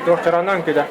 Докторанан кыда.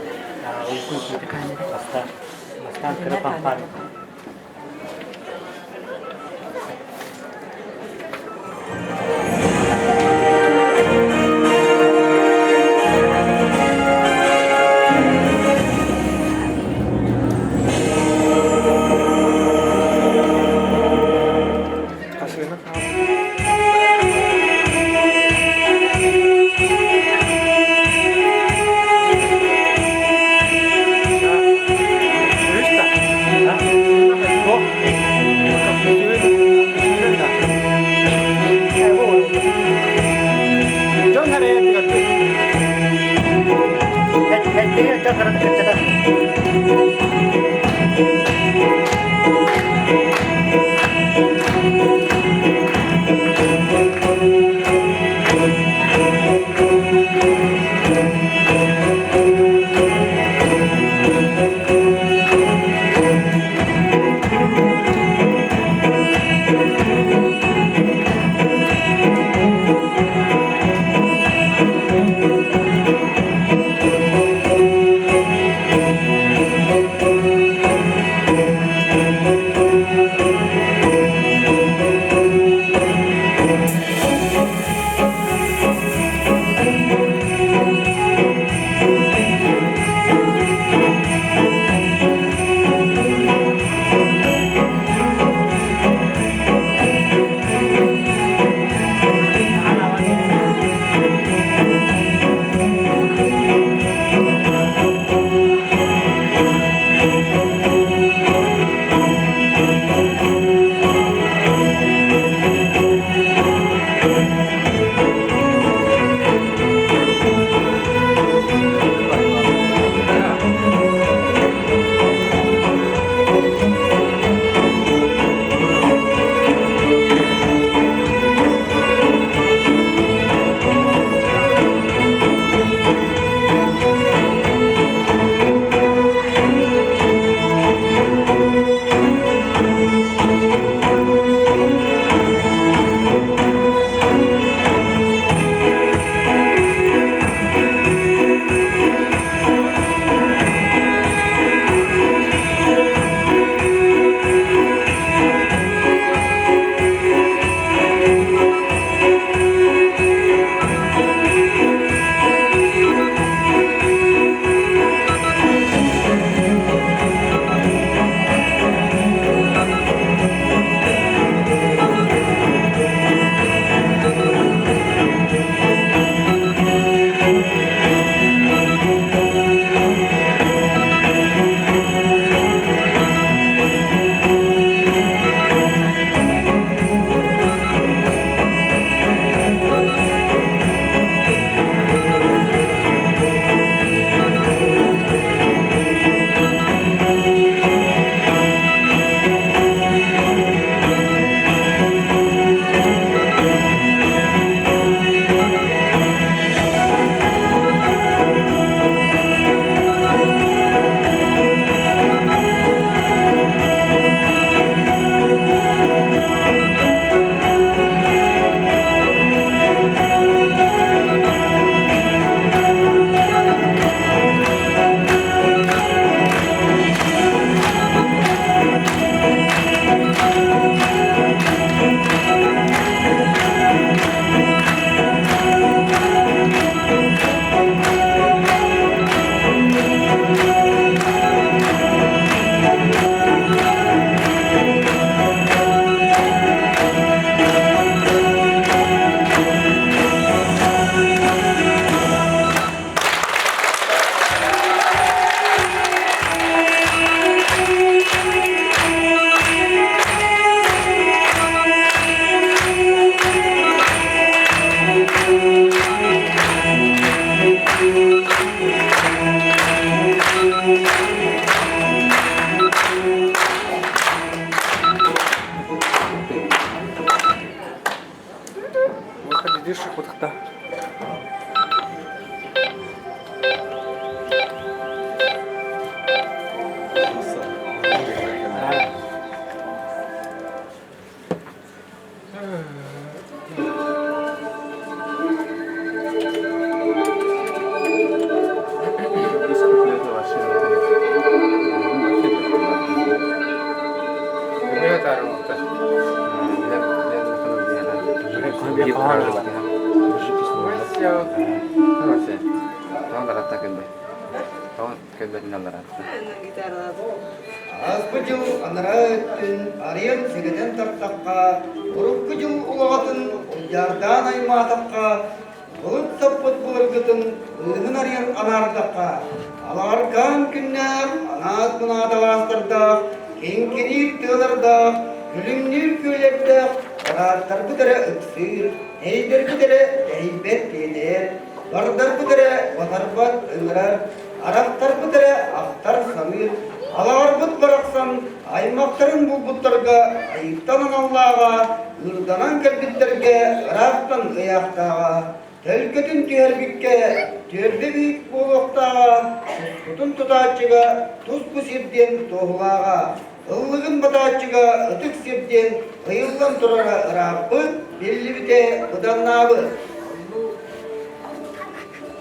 Видишь, утахта. Ааспыт дьыл анараа өттүн арыйан сэгэтэн тартахха, урукку дьыл улаҕатын улдьаардаан аймаатахха, Былыт саппыт былыргытын быыһын арыйан анаардахха, алааркаан күннээх, анаат мунаат алаастардаах, киҥкиниир тыалардаах, күлүмнүүр күөлэрдээх, барааттарбыт эрэ ыксыыр, эйдэрбит эрэ тэһийбэт тиэтэйэр, бардарбыт эрэ батарбат ыҥырар, арахтарбыт эрэ ахтар саныыр, алаҕарбыт барахсан аймахтарын булбуттарга айыыттан аналлааҕа, ыырданан кэлбиттэргэ ыраахтан ыйаахтааҕа, төлкөтүн түһэрбиккэ түөлбэ биик буолуохтааҕа, тускутун тутааччыга тус-бу сир диэн туоһулааҕа, ыллыгын батааччыга ытык сир диэн ыйыллан турара ырааппыт, биллибитэ быданнаабыт.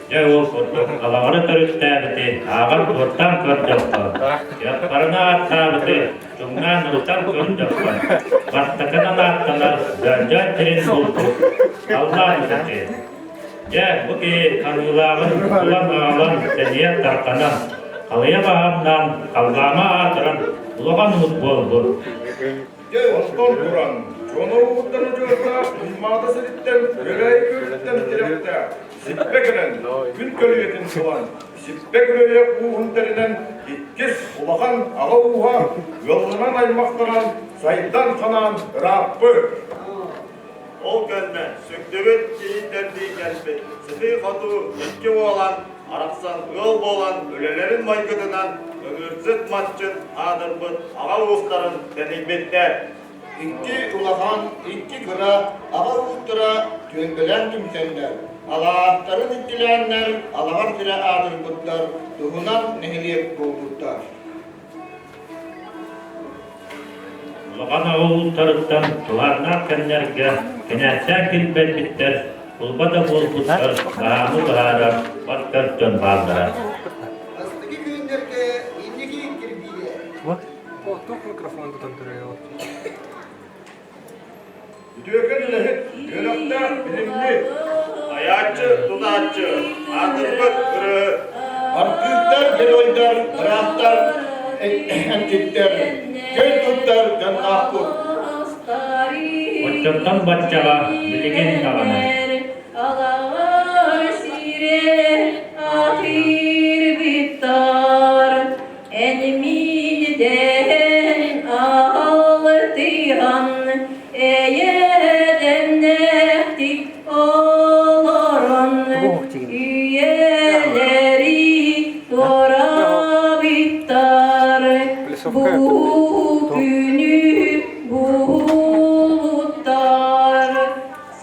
Дьэ ол курдук Алаҕары төрүттээбити ааҕан-суоттаан көрдөххө, дьахтарына ааттаабыты чуҥнаан ырытан көрдөххө, бастакынан ааттанар Дьондьон сирин булбут халлаан ытыты. Дьэ, бу киһи ханыылааҕын булан аҕалан тэнийэн тарҕанан, халыйа баһаамнаан, халлаама аатыран улахан уут буолбут. Дьэ, онтон туран, дьоно ууттан удьуордаах Туймаада сириттэн, Өлөөйү күөлүттэн тирэхтээх, сиппэ кэлэн, күн көлүйэтин сылан, сиппэ көлүйэ ууһун тэринэн, иккис улахан аҕа ууһа ыалланан аймахтанан, сайдан ханаан ырааппыт. Ол кэннэ сүктүбүт кийииттэрдии кэлбит сытыы-хотуу икки уолан арахсан ыал буолан үлэлэрин майгытынан ыҥыырсыт матчыт аатырбыт аҕа уустарын тэнийбиттэр. Икки улахан, икки кыра аҕа ууттара түөлбэлээн түмсэннэр, алаастарын иккилээннэр алаҕар сирэ аатырбыттар, туһунан нэһилиэк буолбуттар. Улахан аҕа ууттарыттан туһааннаах кэмнэргэ кинээстээн килбэйбиттэр, кулба да буолбуттар баһаамы быһаарар бас-көс дьон бааллара. Бастакы күннэргэ инники кирбиилэ. Туох микрофон тутан турар Үтүөкэн үлэһит, үөрэхтээх, билимҥи. Айааччы, тутааччы, аатырбыт ырыаһыт. Артыыстар, геройдар, бырааттар, эмчиттэр, көн туттар дьонноохпут. Оччоттон баччаҕа билигин даҕаны. Алаҕар сире атыырбыттар Эн миинтэн алтыһан эйэ-дэмнээхтик олорон үйэлэри туораабыттар бу күнү булуттар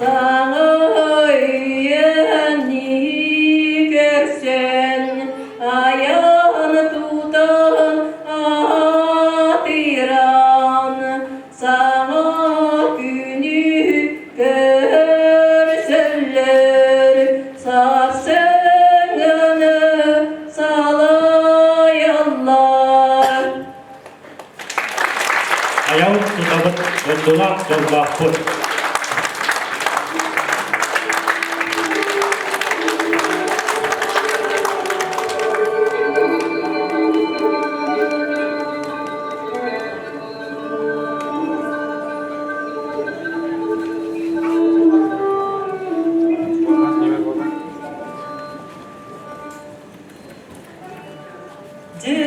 Саҥа үйэни көрсөн, айан тутан аатыран, саҥа күнү көрсөллөр, сарсыҥҥыны салайаллар. Айабыт тутабыт, дойдулаах дьоллоохпут. Дьэ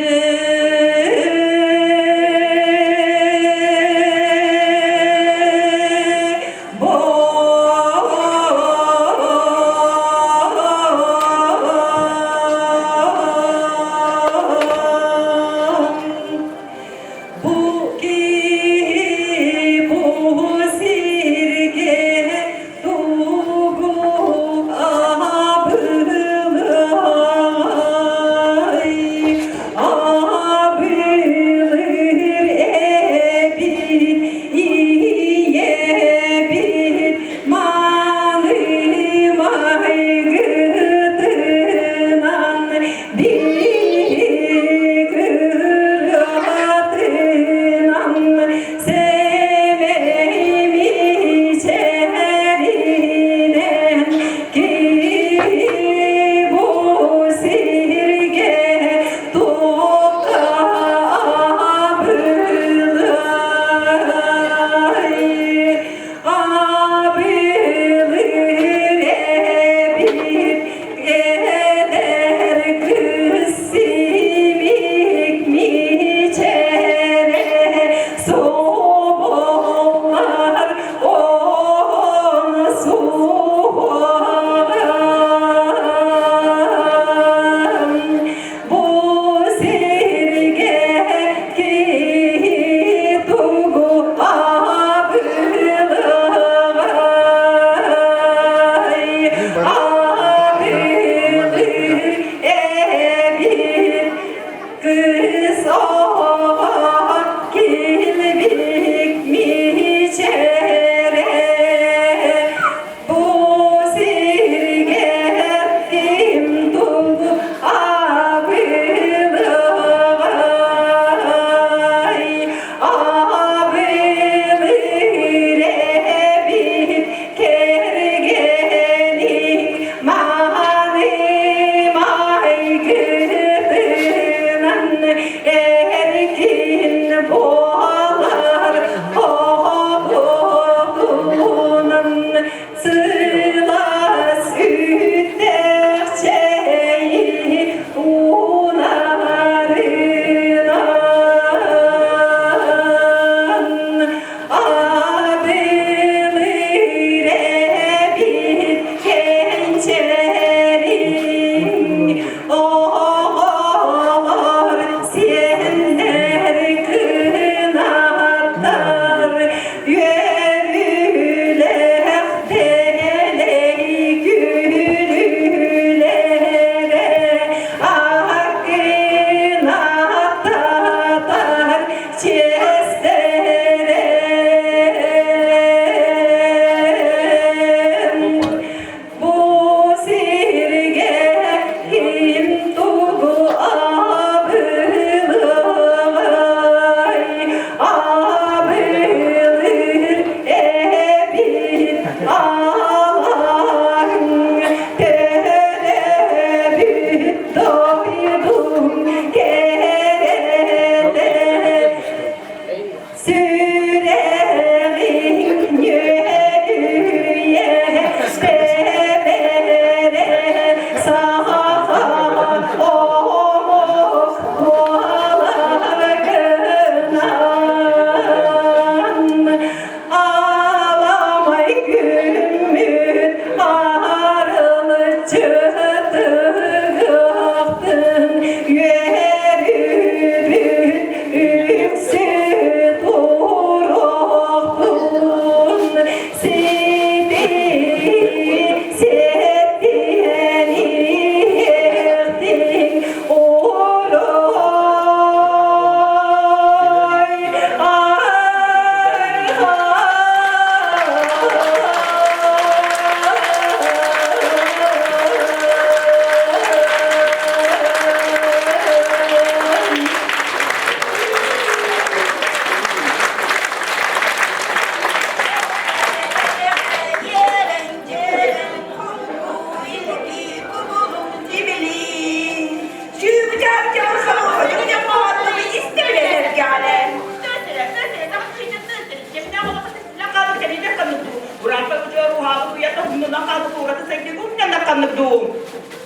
хаалбыт ураты сайдыы умньаннахханнык дуу?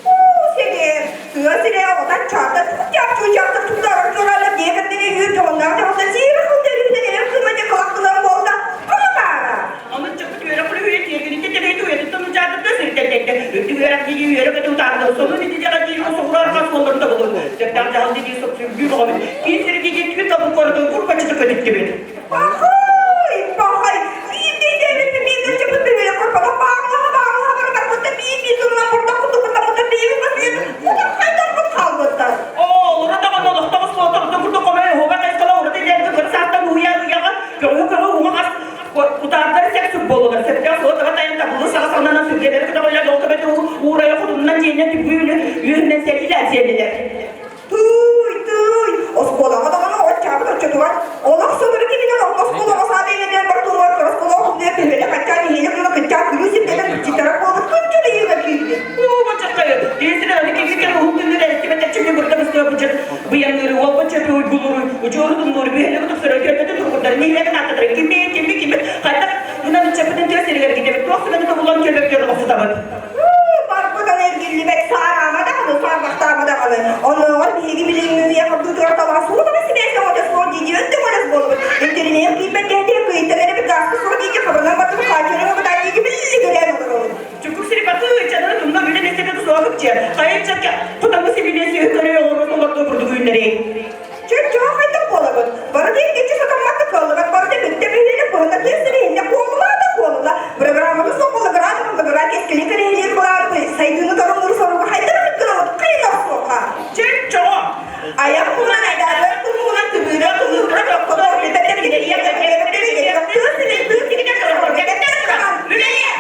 Оо, сэгэр, тыа сирэ оҕотон чаата чуучаах чуучаахтар тутаарар чуораалар диэбэттэрэ үөр дьоһуннаах дьоһунна сиэри хылдьарыытын эрэр кыымата кылахтылар буолла. Ону баара. Ону чаппыт үөрэх күлүһүө тиэргэнитэ төлөйдү уйатыттан удьаатыттан сирдэрдэрдэ. Үрдүк үөрэх дии үөрэ көтө утаарда. Сонун итидэҕэ дии соҕурар хас суолларын тобулун. Сөптөөх дьаһал дии сопсүргүү боҕобут. Киин сири дии түгүн тобул куоратын курбачыты көтүттүбүт. Пахай, пахай, биирдэ биир чаппыт бөһүөлэк корпота баарлаха баарлаха барбарбыта биир биир тылынан бурдах кутукутамыта биир басыйын хайдарбыт хаалбыттар. Оо, олоро даҕаны олохтоох оскуолаттан курдук хомой оһуоба хайысхала ураты илэргэ кыра саастан уһуйаан ыйаҕа көҕү көҕү уҥа хас утаардар сек буолулар. Сөптөөх суол таба тайан табылы саҕа саҕанан сүргэлэри көтөҕөллөр, ол көбөтө уурайа хотунунан дьиэннэн түбүүнү үөһүнэн сэлиилээн сиэллилэр. Тууй, тууй, оскуолаҕа даҕаны оччообут оччотугар олох сотору кэминэн орто оскуолаҕа саада иҥэрдэр бар туһугар кыра оскуола оһумнуйа төһөлө хаччаан иһиэнэ гына кыччаан күлүү сирдэтэн читара буолбут күнчүлүйүүгэ киирбит. Уу, баччаккайы, киһисин аны киһи уһун күннэр эстибэт чүмү бурда быстыа бучыр быйаҥныыры, уолба чөпү уйгулууру, учуору тумнууру, бүһэлэги тупсары, түөрбэтэ тургурдар, ниилэбин ааттатары, кимми, кимми, кимми, хайдах гынан ыччаппытын тыа сиригэр китэбит, туох сүбэни тобулан чөлөктөр охсутабыт. Барбытан эргиллибэт саараама даҕаны, саарбахтаама даҕаны. Оннооҕор биһиги билиҥҥи үйэ хабдыытыгар талаҕа суутана сибээс оҥото суох дии өттө буолбут. Интэриниэт киирбэт кэһэтигэр кыйтан эрэбит гааска суох диэки хабынан бардыбыт хааччыйан ылбыт диэки биллигирэн олоробут. Чукук сири баты ыччаны тумна үлэ миэстэтэ суох ыкчы. Хайа ыччакка кутамы сибилиэ сүһү көрө оҕоро олордо курдук үүннэри. Чөччөҕө хайдах буолабыт? Бары да иккиччи сатаммакка кыаллыбат, бары да бүттэ бөһүөлэк быһата тыа сириһиннэ куолулаа да куолула. Программаны суох балыгыраа да балыгыраа кэскили кэрэһилиир былааны сайдыыны торумнуур соругу хайдах эмит гынабыт хайдах суохха. Чөччөҕө Айах кулан айдаабыт тумугунан тыбыыра тумуура токкото билбэттэр килэрийэ тыа сирин тыа сиригэр Үлэлиэ!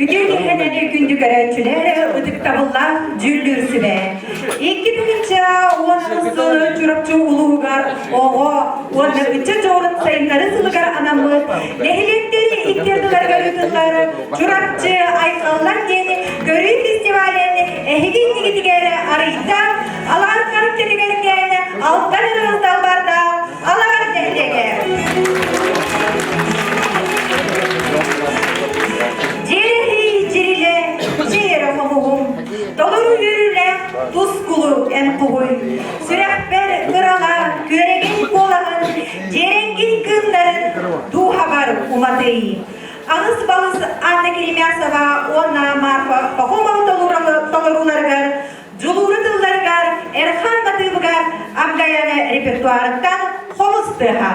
Үтүө киэһэнэн күндү көрөөччүлэр, ытыктабыллаах дьүүллүүр сүбэ. 2010 сыл Чурапчы улууһугар оҕо уонна ыччат дьоҕурун сайыннары сылыгар анаммыт нэһилиэктэри икки ардыларыгар ыытыллар Чурапчы айхаллар диэн көрүү фестивалын эһиги иннигитигэр арыйда Алааркан кэтигэркээн Алтан ырыыс далбардаах Алаар нэһилиэгэ. Дьиэрэһий дьирилэ, дьиэрэ хомуһум, толору үөрүүлээх тускулу эн куһуй. Сүрэхпэр кырала күөрэгэй куолаһын, дьиэрэҥкий кыымнарын дууһабар уматый. Аҕыс балыс Анна Керемясова уонна Марфа Пахомова толорууларыгар Дьулууру тылларыгар Эрхан Батыыбыгар Амгаяны репертуарыттан хомус тыаһа.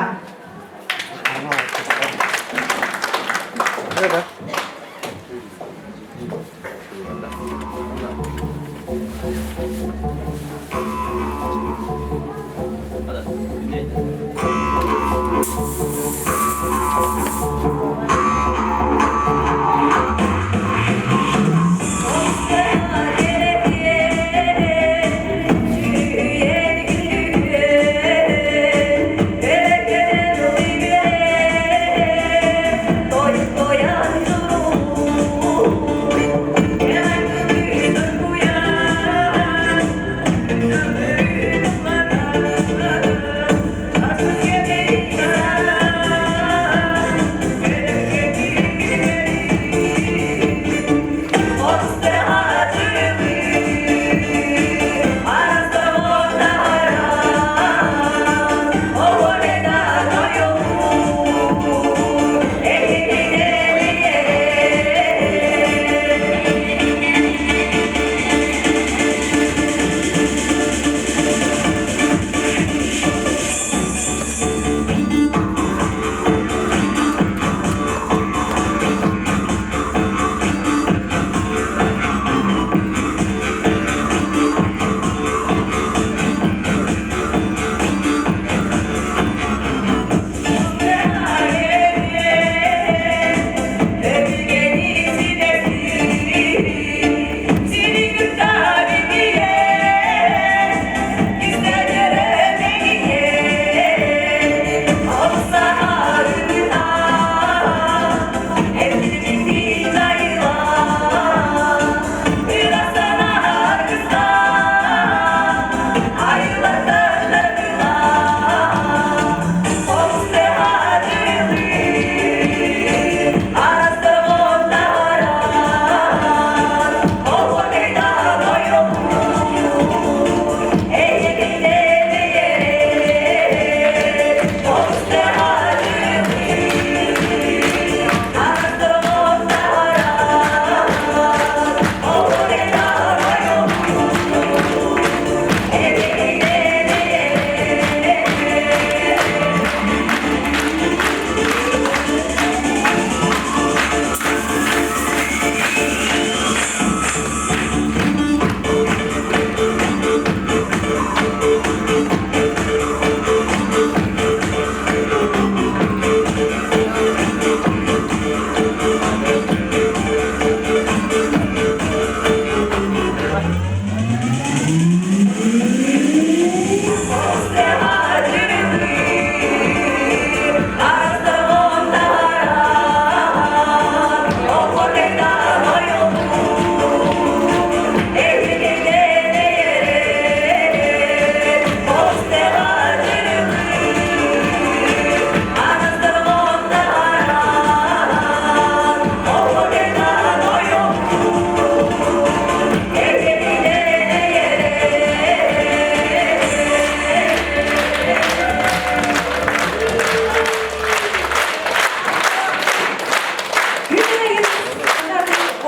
Күн аайы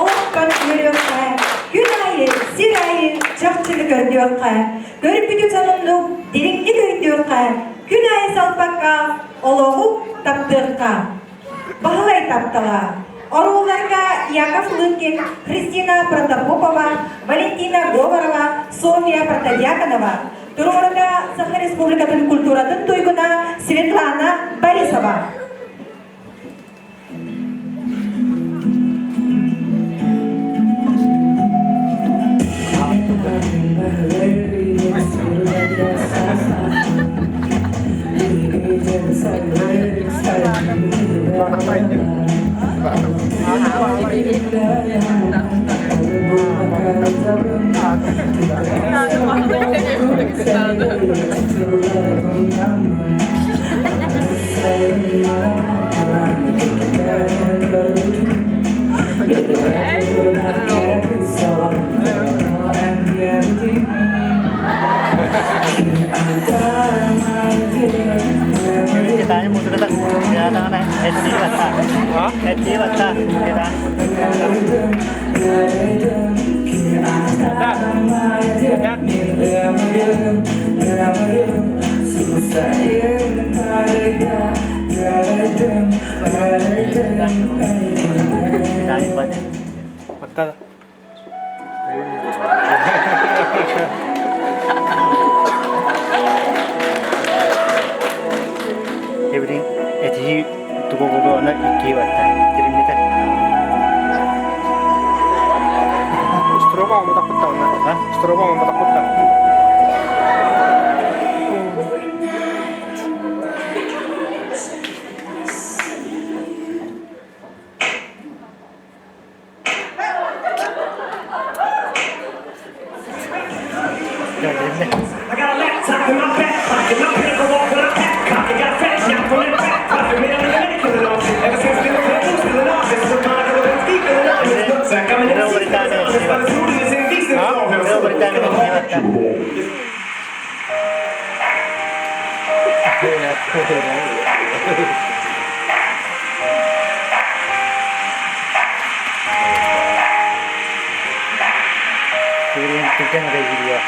олохтон үөрүөххэ, күн аайы, сир аайы чахчыны көрдүөххэ, көрбүтү сонуннук дириҥник өйдүөххэ, күн аайы салпакка олоҕу таптыахха. Баһылай таптала. Орууларга Яков Лыткин, Христина Протопопова, Валентина Говорова, Софья Протодьяконова, туруорута Саха Республикатын культуратын туйгуна Светлана Борисова. Баттаа. Эбирин этиһии тугугугуона икки батта. Тиримнитэ. Устуруба оҥотохпут даҕаны. Устуруба оҥотохпут да. Түргэн режимия.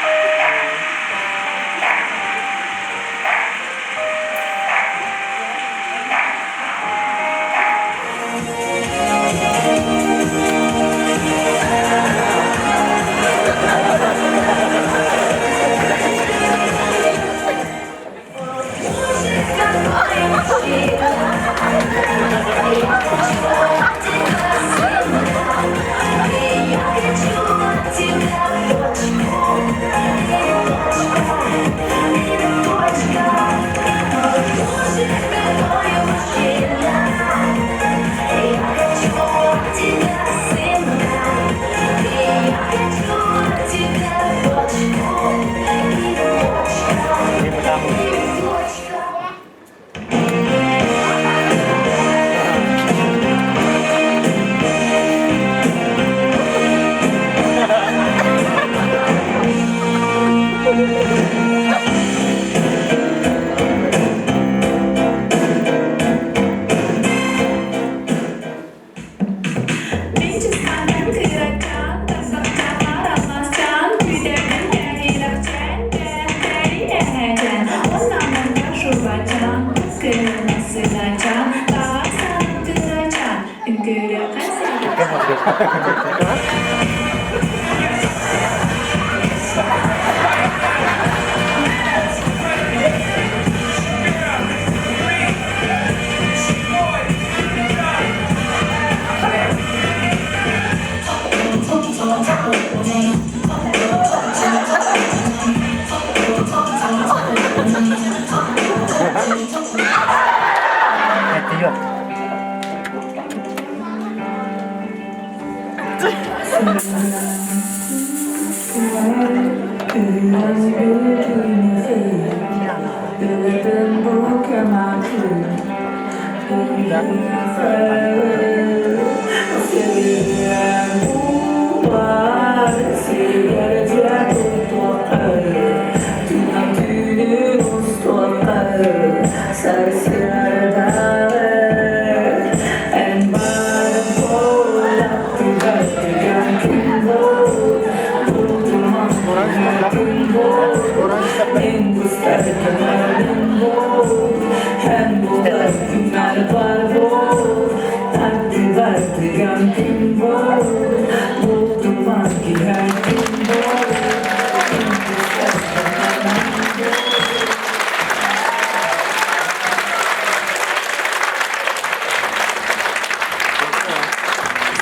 Сыгачаан, тахсан кырачаан, үҥкүүлүөххэ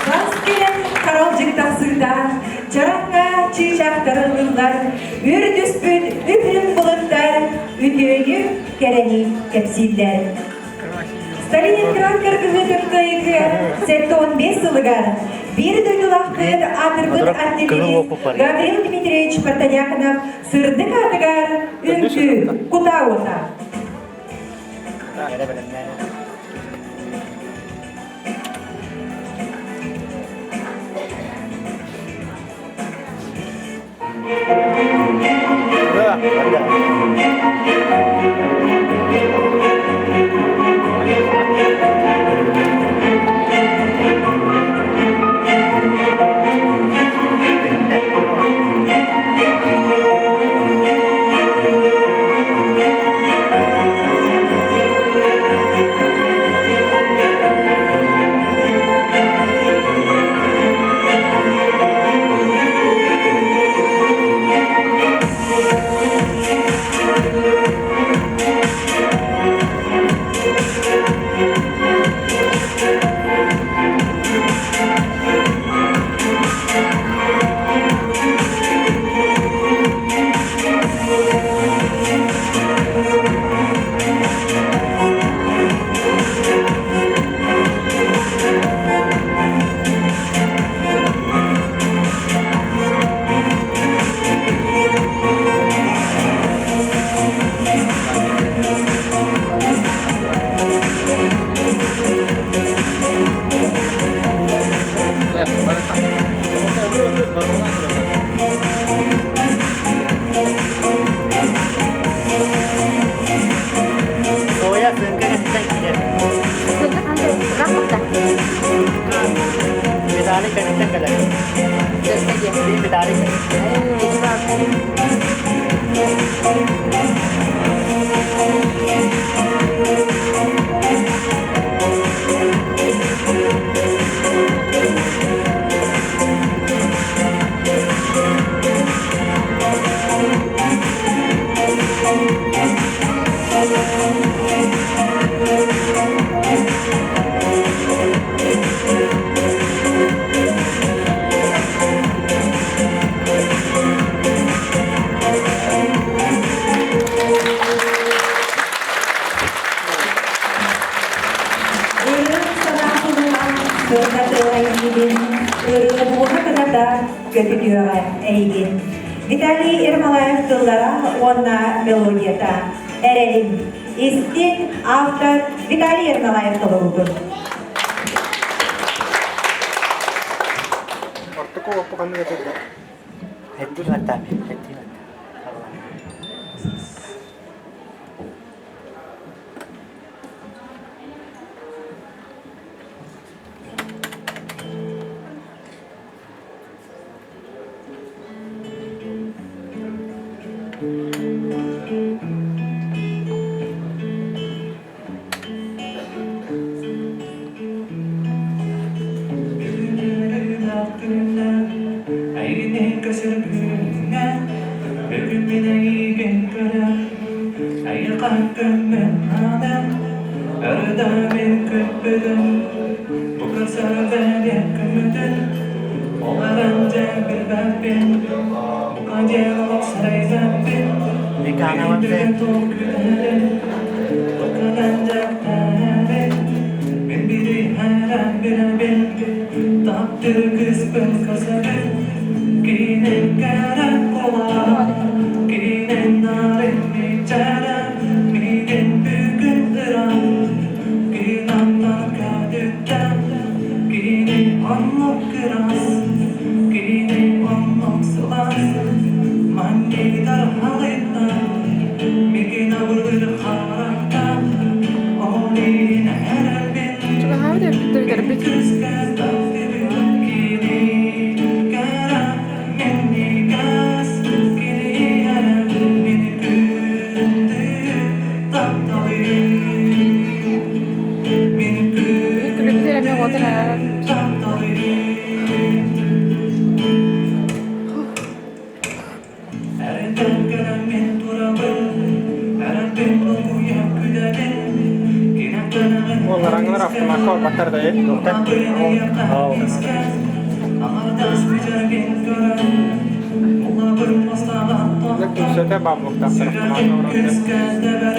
Саас кэлэн харалдьык тахсыыта, чараҥҥа чыычаахтар ыллыыллар, үөр түспүт үп-үрүҥ былыттар үтүөнү, кэрэни кэпсииллэр. Сталининград кыргыһыытын кыайыытыгар 75 сылыгар биир дойдулаахпыт аатырбыт артиллерист Гаврил Дмитриевич Протодьяконов сырдык аатыгар үҥкүү кутаа уота. Ырыа санаа туһунан сырдатыа эйигин, ырыа буола кыната көтүтүөҕэ эйигин. Виталий Ермолаев тыллара уонна мелодията Эрэлим. Истин автор Виталий Ермолаев толоруутун. Ортоку оппу ханнык этэ? Чугаһаабыт эбит бүтэрбит. Күлүбүт эрэ эмиэ уотун араарар. Уоллараңылар автомакка барбаттар да э? Күнсөтө бамбуктаахтар автомакка олорон.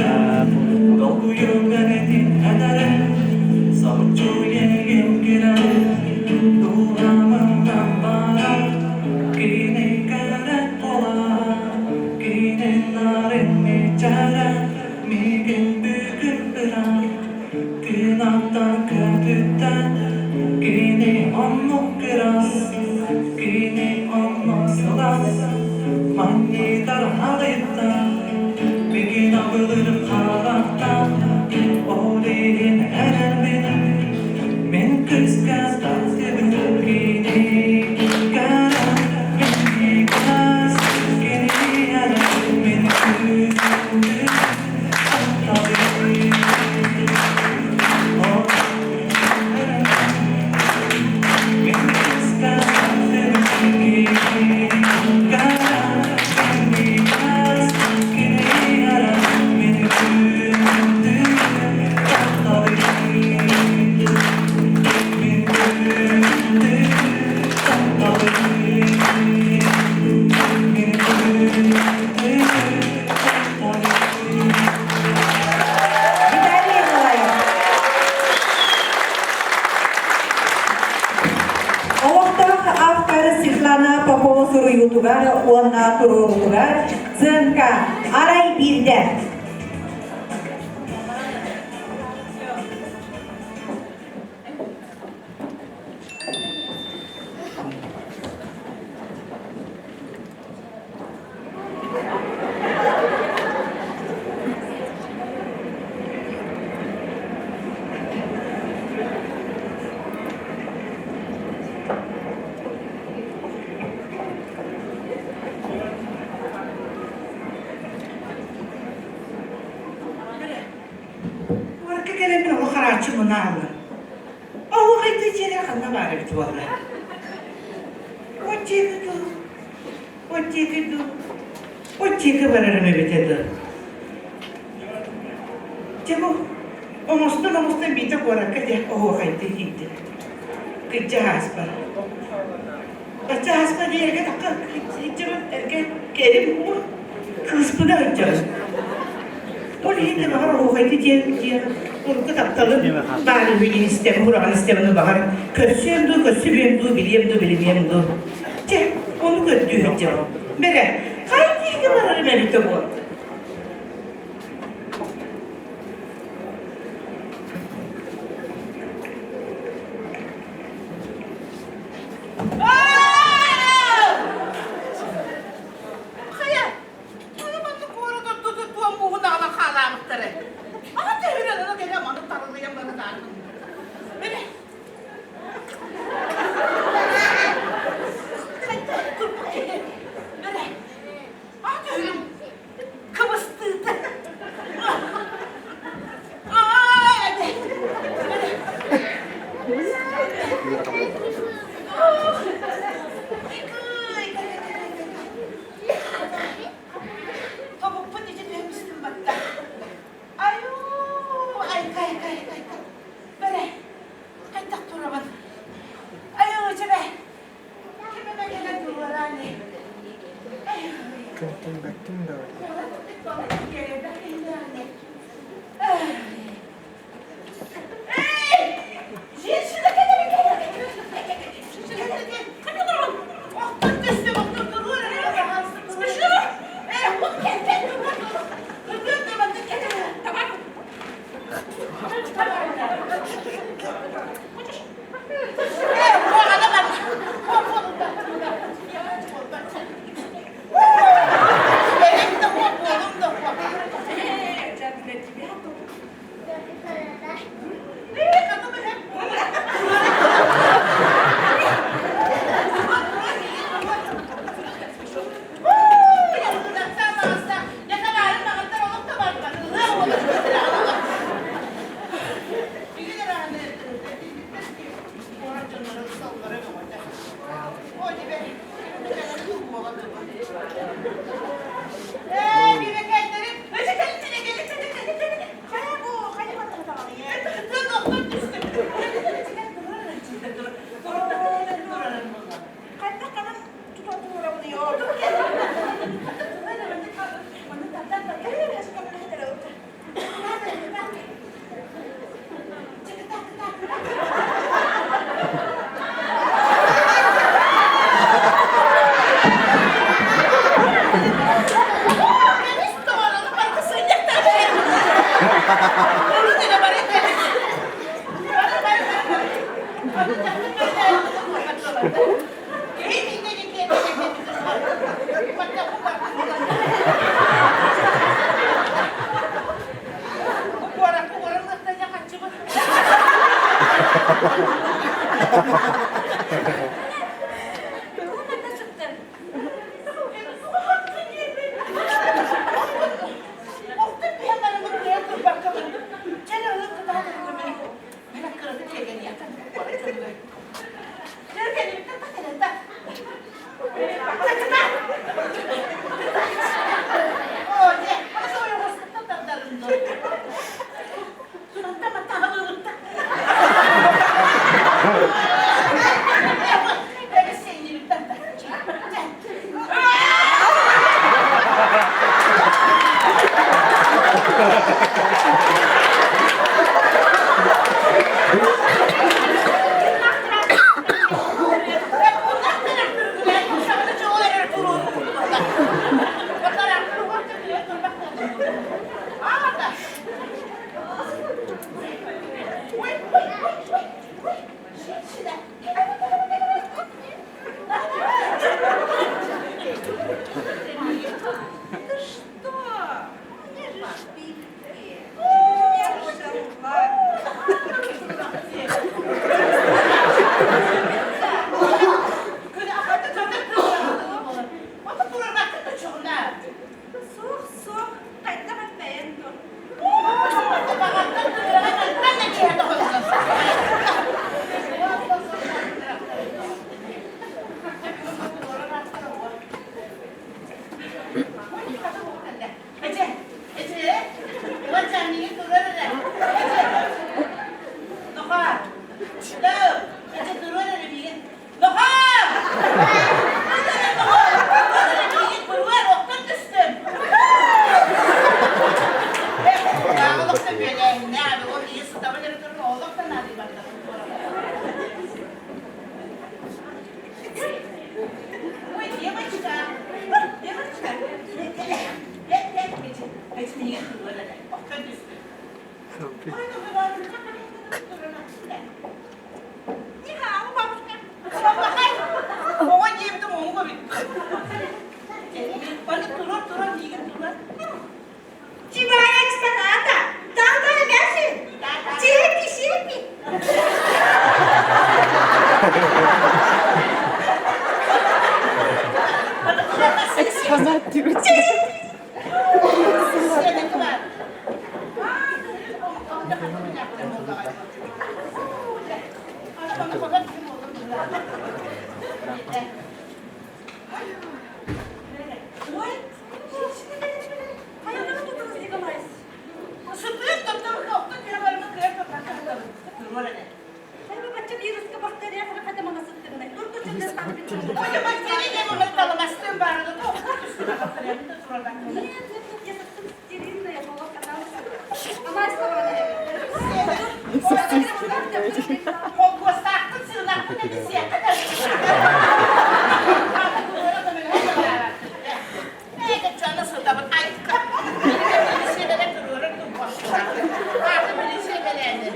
Виталий Николаев. Олохтоох автор Светлана Попова суруйуутугар уонна туруоруутугар сценка «Арай биирдэ». Куоракка кэлэммин олох харааччы мунаалла. Оһуохайдыы дьиэлэр ханна баар эбит буолла? Отчиэки дуу, отчиэки дуу, отчиэки барарым эбитэ дуу. Дьэ бу оҥостон-оҥостон биитэ куоракка дьэ оһуохайдыы киирдим. Кырдьа ааспар. Бачча ааспар диэри такка сылдьабын, эргэ кэрим уо кыыспына сылдьабын. Ол иһин да баҕар оһуохайды диэн диэн урукку тапталым баар үһү диэн истэбин, кураҕан истэбин баҕар көрсүөм дуу, көрсүбүөм дуу, билиэм дуу, билимиэм дуу. Чэ, ону көрдүү сылдьабын. Бэрэ, хайдыыга барарым эбитэ буолла. Хайа, Аны маннык куорат ортото туом мууһун аҕалан хаалаабыттара. Аҕа төһүрэн аны кэлэ маны тарылыйан барытаатын. Били. Хайдах турбут киһи. Били. Аҕа төһүрэн кыбыстыыта. Тобукпун ити түһэммистим батта. Холкуостаахпын, сыылаахпын эбисиэххэ да. Эйгэччэни сытабын айка. Милициялара туруорар туппахтаахпын. Аата милиция кэлээни.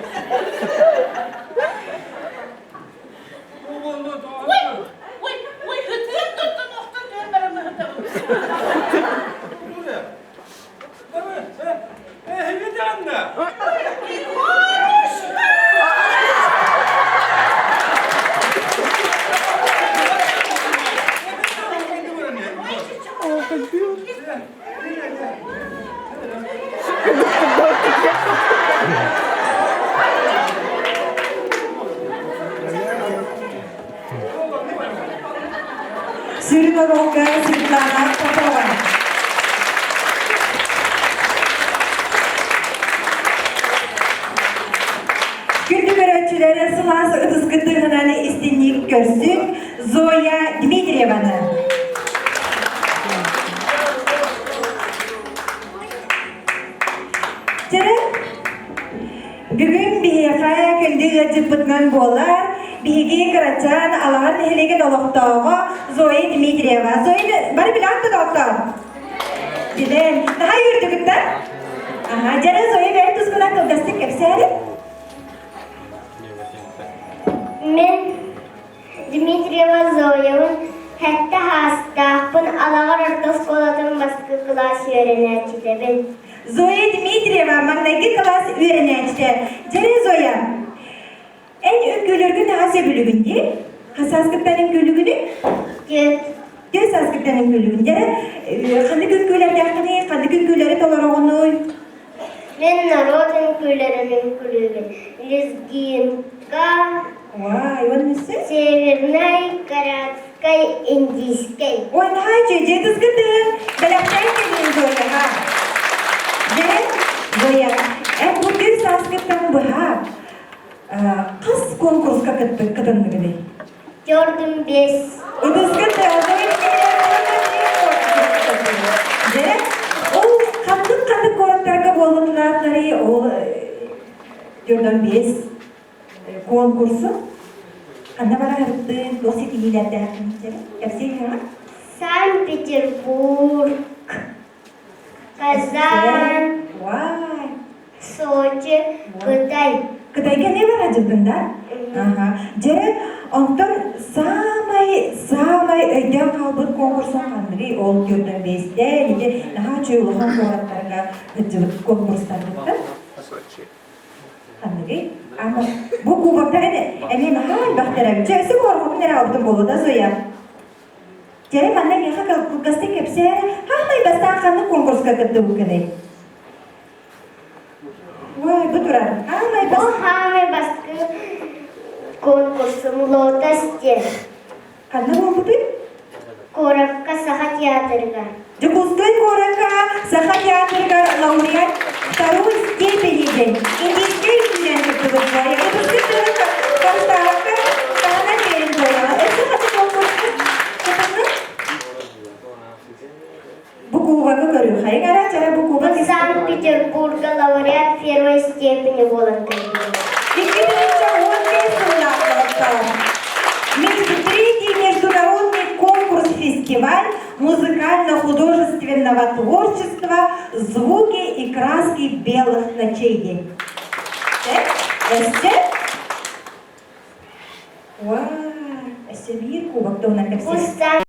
Ой, ой, ой, ытыан туттан охтон түһэн баран ыһытабын. Егорушка! Сүрүн оруолга Светлана Попова. Күндү көрөөччүлэр сылаас ытыскытыгынан истинник көрсүҥ Зоя Дмитриеваны. Дьэ, Бүгүн биһиэхэ күндү ыалдьыппытынан буолар биһиги кырачаан Алаҕар нэһилиэгин олохтооҕо Зоя Дмитриева. Зоя, бары билэҕит да доҕоттоор? Билэн. Наһаа үөрдүгүт да? Аха, дьэ Зоя бэйэҥ тускунан кылгастык кэпсээри. Мин Дмитриева Зоябын сэттэ саастаахпын, Алаҕар орто оскуолатын бастакы кылаас үөрэнээччитэбин. Зоя Дмитриева маҥнайгы кылаас үөрэнээччитэ. Дьэрэ Зоя, эн үҥкүүлэргин наһаа сөбүлүүгүн дии? Хас сааскыттан үҥкүүлүүгүнүй? Түөрт. Түөрт сааскыттан үҥкүүлүүгүн. Дьэрэ, ханнык үҥкүүлэрдээххиний, ханнык үҥкүүлэри толороҕунуй? Мин норуот үҥкүүлэрин үҥкүүлүүбүн. Лезгинка, Вай, уоннасы? Севернай, Каратскай, Индийскэй. Ой, наһаа үчүгэй тыскытын бэлэхтээн кэллин Зояҕа. Дьэ, Зоя, эн бу күн сааскыттан быһа хас конкурска кытынныгыный? Төрдүм бес. Ытыскыт Дьэ, ол ханнык-ханнык куораттарга буоллуннаахтарый ол төрдөн бес конкурсу ханна бараһырыттын, туох ситиһиилэрдээххин кэпсиэҥ Санкт-Петербург, Казань, Сочи, Кытай. Кытайга эмиэ бара дьылдын да? Ага. Дьэ, онтон саамай саамай өйдөөн хаалбыт конкурсун ханныгый ол төрдөн бэстэн ити наһаа үчүгэй улахан куораттарга сылдьыбыт конкурстарбыттан ханныгый? Ама бу кубоктар эмиэ наһаа элбэхтэр эбит. Чэ, өссө куораппын эрэ аҕалбытым буолуо да, Зоя? Дьэ, манна миэхэ кылгастык кэпсээ, хаамай бастаан ханнык конкурска кыттыбыккыный? Ой, бу турар. Хаамай Бу хаамай бастакы конкурсум «Лотос» диэн. Ханна буолбутуй? Куоракка Саха театрыгар. Дьокуускай куоракка Саха театрыгар лауреат второй степени диэн индийскэй үҥкүүнэн кыттыбыт. Ытыскы тылы харыстаабакка таһынан биэрин буоллаҕа. Өссө хаты конкурска кытынны? Бу кубогы көрүү. Хайыҥ ара чара бу кубок Санкт-Петербурга лауреат первой степени буолан кэлбитим. 2015 сыллаах Третий международный конкурс-фестиваль музыкально-художественного творчества «Звуки и краски белых ночей». Өссө? Уа, өссө биир кубок туһунан кэпсиир.